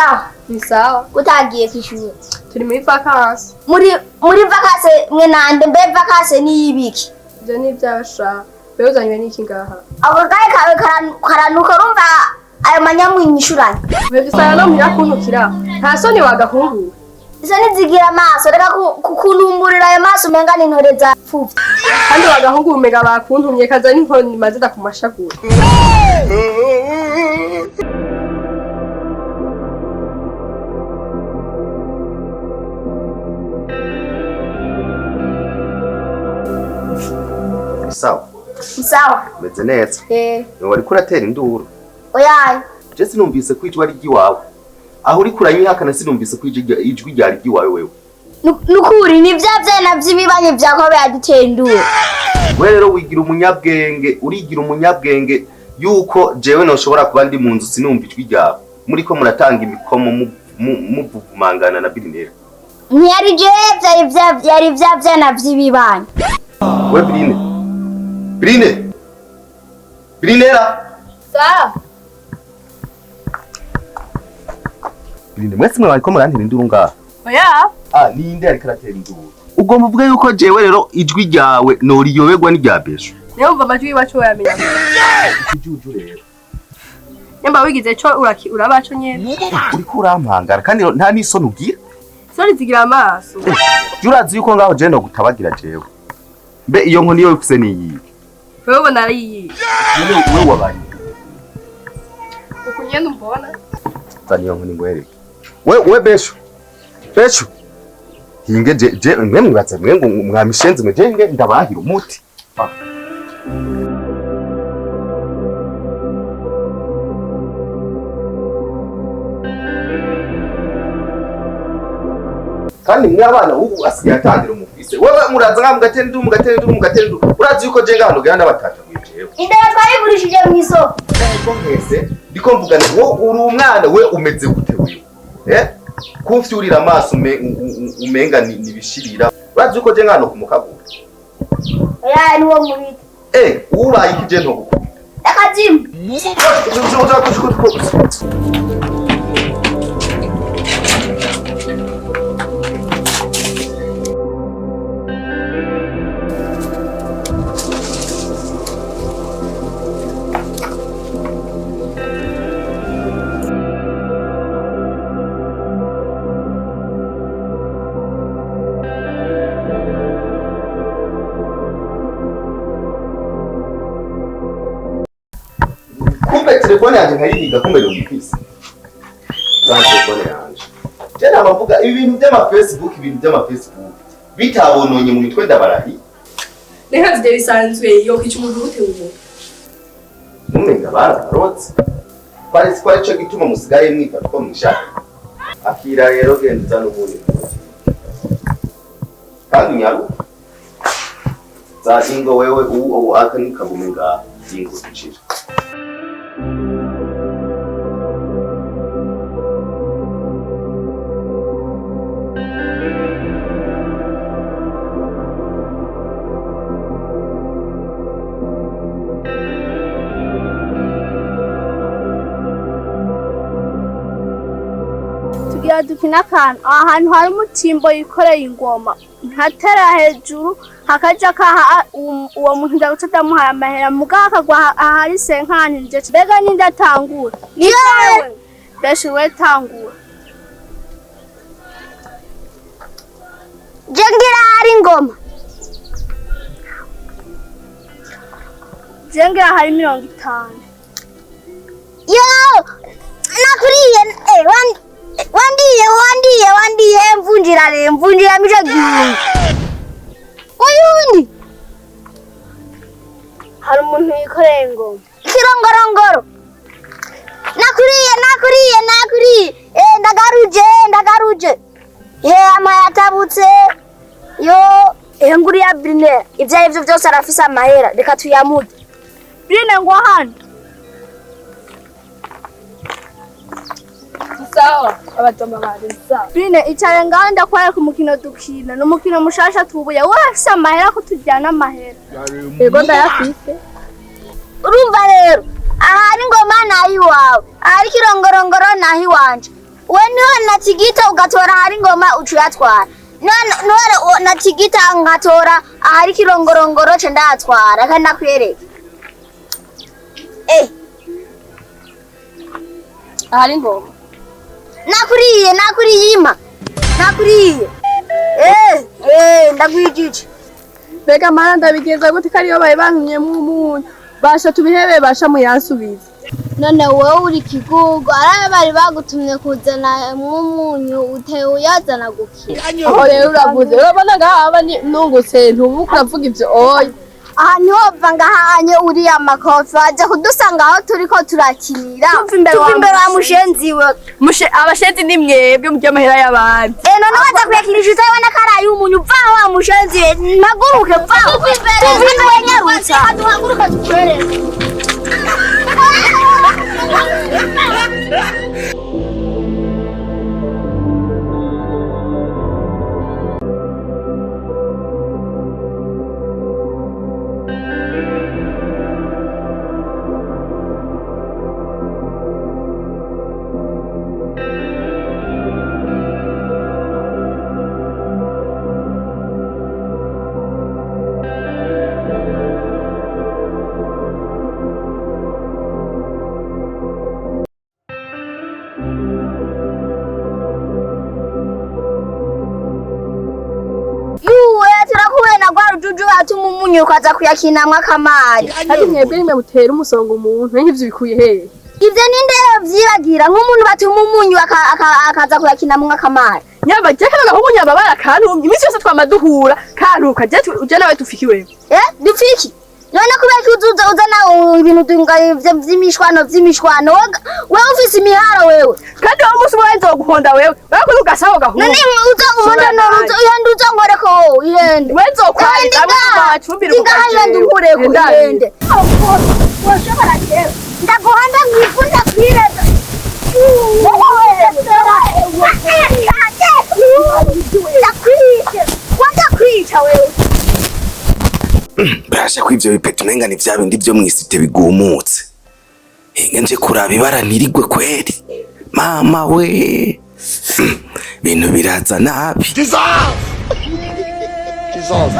Sawa. Ni sawa. Utagiye kw'ishure? Turi muri vacances. Muri vacances mwe nande? Mbe vacances ni ibiki? Ivyo ni ivy'abasha. Mbe uzanywe n'iki ngaha? Ako kaye kawe karanuka, urumva ayo manyamwinyishuranye. Mbe usanga no muhira kuntukira. Nta soni wagahunguwe. Izo nizigira amaso, reka kuntumburira ayo maso umenga ni intore zapfuvye. Kandi wagahunguwe umenga bakuntumye kaza n'inkoni maze ndakumashagura. Sawa. Sawa. Meze neza. Eh. Wariko uratera induru. Oyaye. Je sinumvise ko ijwi ari iry'iwawe. Aho uriko uranyihakana sinumvise ko ijwi ryari iry'iwawe wewe. Nukuri ni vya vyana vy'ibibanyi vyako biradutera induru. We rero wigira umunyabwenge, urigira umunyabwenge yuko jewe noshobora kuba ndi mu nzu sinumva ijwi ryawe. Muriko muratanga imikomo muvumangana na Birinera. Ntiyari jewe, vyari vya vyana vy'ibibanyi. We Birine. Birine. Birinera. Sawa. Birine mwese mwe bariko murantera induru ngaha. Oya. Ah, ninde ariko aratera induru? Ugomba uvuge yuko jewe rero ijwi ryawe noriyoberwa n'irya Besho. Niyo umva amajwi y'iwacu wayamenya. Ijuju rero. Nyamba wigize co urabaco nyene. Uriko urampangara kandi nta n'isoni ugira. Soni zigira amaso. Jya urazi yuko ngaho jewe nogutabagira jewe. Mbe iyo nkoni yo ufise niyihe? Wewe ubona ari iyihe? Wewe wabaye. Uku nyene umbona. Zana iyo nkoni ngwereke. We Besho. Besho. Hinge je mwe mwibaza mwe ngo mwamishenze mwe je nge ndabahira umuti. Ah. Kandi mwe abana ubu asigaye atangira umufise. Wewe muraza nka mugatera induru mugatera induru mugatera induru. Urazi yuko je ngaho nugera n'abatata mwijewe. Indero twayigurishije mw'isoko. Ndiko nkese ndiko mvuga nti wowe uri umwana we umeze gute wewe? Eh? Kumfyurira amaso umenga nibishirira. Urazi yuko je ngaho kumukagura. Oya ni wo mubita. Eh, ubaye iki je ntogukubita. Akazimu. Kumbe telefone yanje nkayihiga kumbe yumvise. Za telefone yanje. Je nabavuga ibintu by'ama Facebook, ibintu by'ama Facebook bitabononye mu mitwe ndabarahi. Reka zige bisanzwe yo kica umuntu gute ubu. Mumenga barabarotse. Kwari kwari cyo gituma musigaye mwifata ko mwishaka. Akira rero genda n'ubundi. Kandi nyaru. Za ingo wewe ubu aka nikagumenga ingo kucira. Tugira dukina akantu ahantu hari umutimbo yikoreye ingoma ntatera hejuru hakaja kaha uwo muntu ndaguca ndamuhaye amahera mugabo akagwa ahari senkani nje mbega ninde atangura? Ni wewe. Beshi we tangura. Je ngira hari ingoma. Je ngira hari 50. Yo nakuriye wandiye wandiye wandiye mvunjira re mvunjira mico gihumbi. Uyundi hari umuntu yikoreye ingoma. Kirongorongoro. Nakuriye nakuriye nakuriye. Ndagaruje ndagaruje. Amaya atabutse. Yo nguriya Brine ivyo arivyo vyose arafise amahera reka tuyamuge. Brine ngo hano. Sawa abatoma bari sawa. Brine icare ngaho ndakwereka umukino dukina. Ni umukino mushasha tubuye. Wowe urafise amahera ko tujyana amahera? Yego ndayafise. Urumva rero ahari ingoma naho iwawe, ahari kirongorongoro naho iwanje. We niho natigita ugatora ahari ingoma uca uyatwara. Niho natigita nkatora ahari kirongorongoro ce ndayatwara kandi nakwereka. Eh, Ahari ingoma. Nakuriye, nakuriye ima. Nakuriye. Eh, eh, ndagwijije. Mbega mana ndabigenza gute ko ariyo bari bantumye umunyu? Basha tubihebe basha muyansubize. None wowe uri kigugu arabe bari bagutumye kuzana umunyu uteye uyazana gukira. Aho rero uravuze urabona ngaha aba nungutse ntubuka uravuga ivyo oya. Aha ntiwova ngahanye uriya makofi waje kudusanga aho turiko turakinira. Tuva imbere wa Tuva imbere wa mushenzi we. Mushe abashenzi ni mwebwe murya amahera y'abandi. Eh, none waza kuyakinisha utabona ko ari ay'umunyu vaho wa mushenzi we mpaguruke vaho. Tuva imbere nyarutsa. Duhaguruke tukwereke. Yuwe turakuwe na gwa rujuju batuma umunyu ukaza kuyakinamwo akamari. Kandi mwebwe nimwe mutera umusonga umuntu nk'ivyo bikuye hehe? Ivyo ninde vyibagira nk'umuntu batuma umunyu akaza kuyakinamwo akamari. Nyaba je kano gahungu nyaba barakantumye iminsi yose twama duhura kantuka je je nawe tufiki wewe. Eh, dupfiki? None kubera ko uzuza uzana ibintu dunga vy'imishwano vy'imishwano wewe ufise imihara wewe. Kandi wa musi umwe nzoguhonda wewe wewe ugasaho gahungu. None uza uhonda no uza ihende uza nkoreko wowe ihende. Wewe nzokwariza bacumbira Ngaha ihende unkureko ihende. Ndaguhonda mwifunda kwireza. Ndakwica. Wandakwica wewe. Barasha ko ivyo bipeta umenga ni vya bindi vyo mw'isite bigumutse. Hinga nje kuraba ibara ntirigwe kweri. Mama we. Bintu biraza nabi. Jesus! Jesus!